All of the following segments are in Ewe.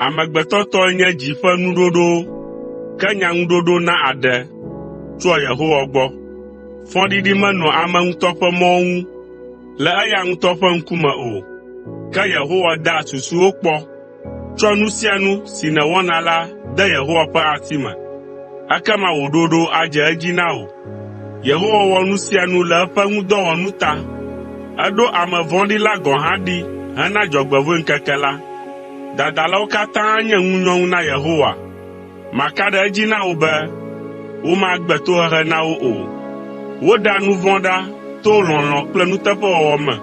Amegbetɔ tɔe nye dzi ƒe nuɖoɖowo, ke nyaŋuɖoɖo na aɖe tsoa Yehowa gbɔ. Fɔɖiɖi menɔa ame ŋutɔ ƒe mɔwo ŋu le eya ŋutɔ ƒe ŋkume o, ke Yehowa daa susuwo kpɔ. Tsɔ nu sia nu si nèwɔna la de Yehowa ƒe asi me, ekema wò ɖoɖowo adze edzi na wò. Yehowa wɔ nu sia nu le eƒe ŋudɔwɔnu ta. Eɖo ame vɔ̃ɖi la gɔ̃ hã ɖi hena dzɔgbevɔ̃eŋkeke la. Dadalawo katã nye ŋunyɔnu na Yehowa. Maka ɖe edzi na wò be womagbe tohehe na wo o. Woɖea nu vɔ̃ ɖa to lɔlɔ̃ kple nuteƒewɔwɔ me,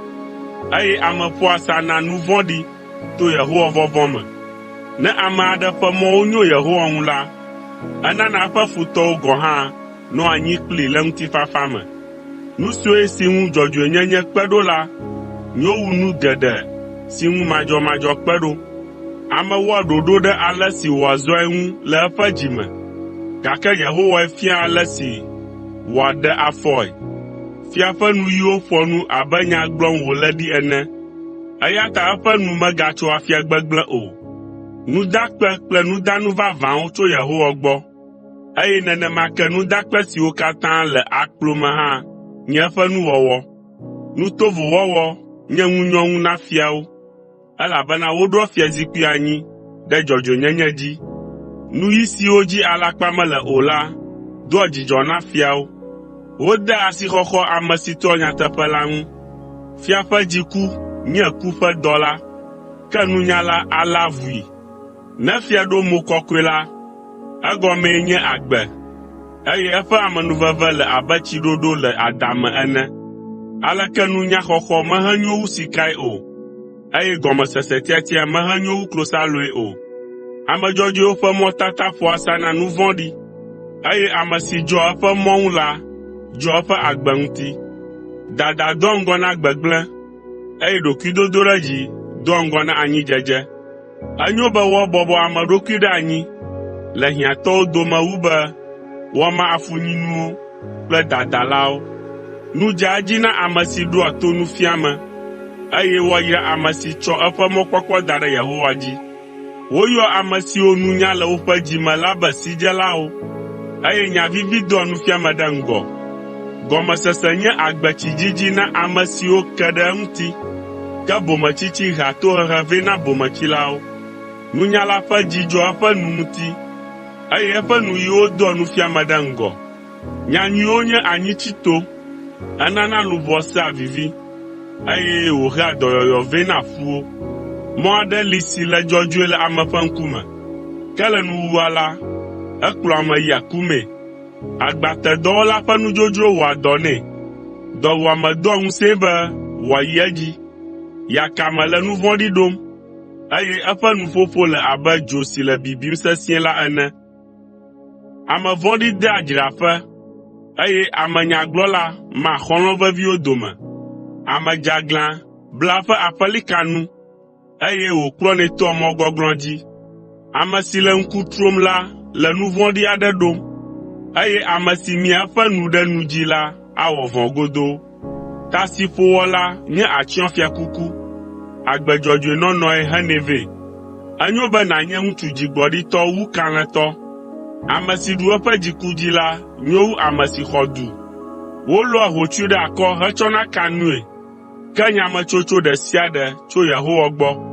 eye ame ƒoa asa na nu vɔ̃ɖi to Yehowa vɔvɔ̃ me. Ne ame aɖe ƒe mɔwo nyo Yehowa ŋu la, enana eƒe futɔwo gɔ̃ hã nɔa anyi kplii le ŋutifafa me. Nu sue si ŋu dzɔdzɔenyenye kpe ɖo la nyo wu nu geɖe si ŋu madzɔmadzɔ kpe ɖo. Ame wɔa ɖoɖo ɖe ale si wòazɔe ŋu le eƒe dzi me, gake Yehowae fiaa ale si wòaɖe afɔe. Fia ƒe nuyiwo ƒoa nu abe nya gblɔm wòle ɖi ene, eya ta eƒe nu megatso afia gbegblẽ o. Nudakpe kple nudanu vavãwo tso Yehowa gbɔ, eye nenema ke nudakpe siwo katã le akplo me hã nye eƒe nuwɔwɔ. Nu tovo wɔwɔ nye ŋunyɔnu na fiawo, elabena woɖoa fiazikpui anyi ɖe dzɔdzɔenyenye dzi. Nuyi siwo dzi alakpa mele o la doa dzidzɔ na fiawo. Wodea asixɔxɔ ame si toa nyateƒe la ŋu. Fia ƒe dziku nye ku ƒe dɔla, ke nunyala alé avui. Ne fia ɖo mo kɔkɔe la, egɔmee nye agbe, eye eƒe amenuveve le abe tsiɖoɖo le ada me ene. Aleke nunyaxɔxɔ mehenyo wu sikae o, eye gɔmesese tiatia mehenyo wu klosaloe o! Ame dzɔdzɔewo ƒe mɔtata ƒoa asa na nu vɔ̃ɖi, eye ame si dzɔa eƒe mɔ ŋu la dzɔa eƒe agbe ŋuti. Dada doa ŋgɔ na gbegblẽ, eye ɖokuidodoɖedzi doa ŋgɔ na anyidzedze. Enyo be woabɔbɔ ame ɖokui ɖe anyi le hiãtɔwo dome wu be woama afunyinuwo kple dadalawo. Nu dzea edzi na ame si ɖoa to nufiame, eye woayra ame si tsɔ eƒe mɔkpɔkpɔ da ɖe Yehowa dzi. Woyɔa ame siwo nunya le woƒe dzi me la be sidzelawo, eye nya vivi doa nufiame ɖe ŋgɔ. Gɔmesese nye agbetsidzidzi na ame siwo ke ɖe eŋuti, ke bometsitsi hea tohehe vɛ na bometsilawo. Nunyala ƒe dzi dzɔa eƒe nu ŋuti, eye eƒe nuyiwo doa nufiame ɖe ŋgɔ. Nya nyuiwo nye anyitsito, enana luʋɔ sea vivi, eye wòhea dɔyɔyɔ vɛ na ƒuwo. Mɔ aɖe li si le dzɔdzɔe le ame ƒe ŋkume, ke le nuwuwua la, ekplɔa ame yia ku mee. Agbatedɔwɔla ƒe nudzodzro wɔa dɔ nɛ. Dɔwuame doa ŋusẽe be wòayi edzi. Yakame le nu vɔ̃ɖi ɖom, eye eƒe nuƒoƒo le abe dzo si le bibim sesĩe la ene. Ame vɔ̃ɖi dea dzre aƒe, eye ame nyagblɔla maa xɔlɔ̃ veviwo dome. Ame dzeaglã blaa eƒe aƒelika nu, eye wòkplɔnɛ toa mɔ gɔglɔ̃ dzi. Ame si le ŋku trom la le nu vɔ̃ɖi aɖe ɖom, eye ame si mia eƒe nu ɖe nu dzi la awɔ vɔ̃ godoo. Ta si ƒo wɔ la nye atsyɔ̃fiakuku, agbe dzɔdzɔe nɔnɔe henɛ vɛ. Enyo be nànye ŋutsu dzigbɔɖitɔ wu kalẽtɔ. Ame si ɖu eƒe dziku dzi la nyo wu ame si xɔ du. Wolɔa hotsui ɖe akɔ hetsɔna ka nue, ke nyametsotso ɖe sia ɖe tso Yehowa gbɔ.